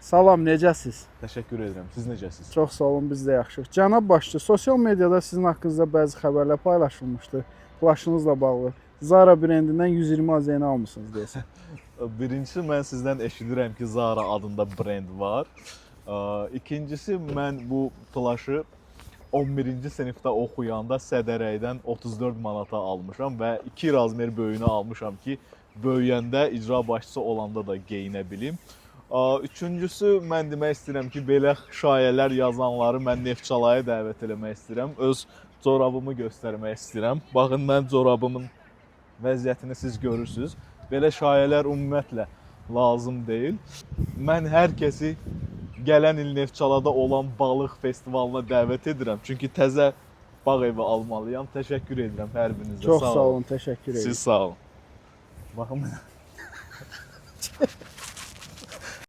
Salam, necəsiz? Təşəkkür edirəm. Siz necəsiz? Çox sağ olun, biz də yaxşıyıq. Cənab başçı, sosial mediada sizin haqqınızda bəzi xəbərlər paylaşılmışdı. Plaşınızla bağlı. Zara brendindən 120 AZN almısınız deyəsən. Birincisi mən sizdən eşidirəm ki, Zara adında brend var. İkincisi mən bu plaşı 11-ci sinifdə oxuyanda Sədərəkdən 34 manata almışam və 2 razmer böyüyünü almışam ki, böyüyəndə icra başçısı olanda da geyinə bilim. Üçüncüsü mən demək istəyirəm ki, belə şayələr yazanları mən Neftçalaya dəvət eləmək istəyirəm. Öz corabımı göstərmək istəyirəm. Baxın mən corabımın vəziyyətini siz görürsüz. Belə şayələr ümumiyyətlə lazım deyil. Mən hər kəsi gələn il Neftçalada olan balıq festivalına dəvət edirəm. Çünki təzə bağ evi almalıyam. Təşəkkür edirəm hər birinizə. Çox sağ olun, təşəkkür edirəm. Siz sağ olun. Baxın.